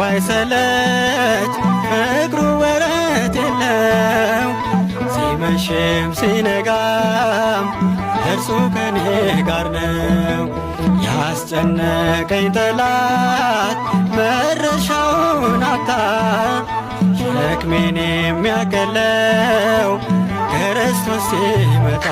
የማይሰለች ፍቅሩ ወረት የለው። ሲመሽም ሲነጋም እርሱ ከኔ ጋር ነው። ያስጨነቀኝ ጠላት መረሻውን አጣ። ሸክሜን የሚያቀለው ክርስቶስ ሲመጣ።